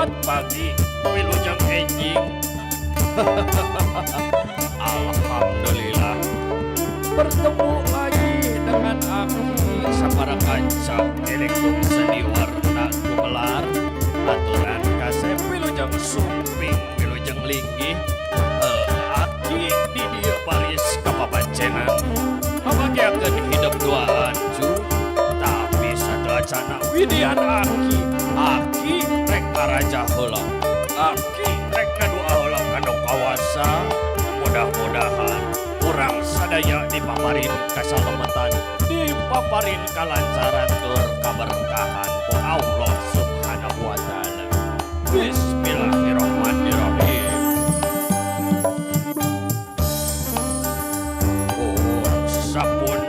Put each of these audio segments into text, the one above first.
Selamat pagi, wilujeng enjing. Alhamdulillah, bertemu lagi dengan Aki sapara kanca Elektrum Seni Warna Gumelar. Aturan kasep, wilujeng sumping, wilujeng linggih. Aki di dieu baris kapapancenan ngabagiakeun hidup duaan cu, tapi sateuacana widian Aki, Aki rek ngaraja heula, Aki rek ngadua heula ka Nu Kawasa. Mudah-mudahan urang sadaya dipaparin kasalametan, dipaparin kalancaran tur kaberkahan ku Allah Subhanahu wa Ta'ala. Bismillahirrahmanirrahim. Urang sapun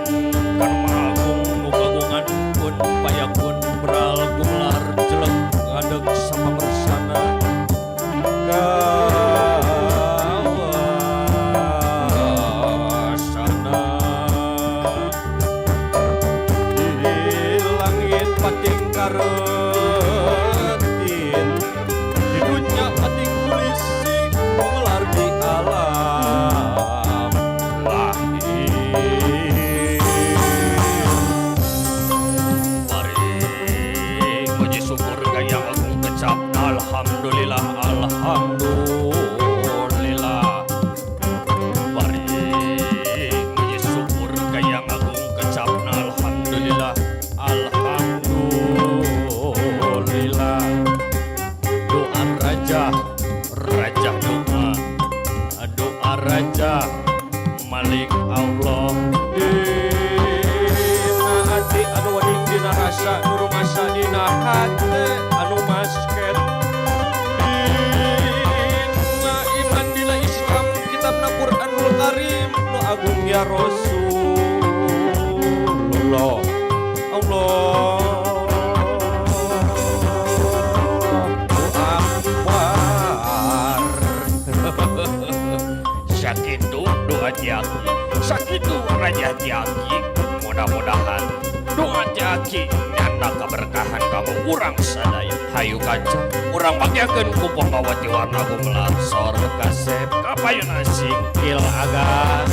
kanu Maha Agung, nu kagungan kun payakun bral gumelar jelek ngadeg sapangersana kawasana. Di langit pating karetin, di dunya pating kulisi, gumelar di alam lahir. Mari puji syukur gaya agung kecap alhamdulillah, alhamdulillah. Mari puji syukur gaya agung kecap alhamdulillah, alhamdulillah. Doa raja, raja doa, doa raja Malik Allah. Dina hati anu wening, dina rasa nu rumasa, dina hate anu masket, dina iman, dina Islam, kitabna Quranul Karim nu agung, ya Rasulullah. Allah Akbar. Sakitu doa ti Aki, sakitu raja ti Aki. Mudah-mudahan doa ti Aki nyandak keberkahan kanggo urang sadaya. Hayu kanca, urang bagiakeun ku panggawa ti warna gumelar sor kasep kapayun singkil agan.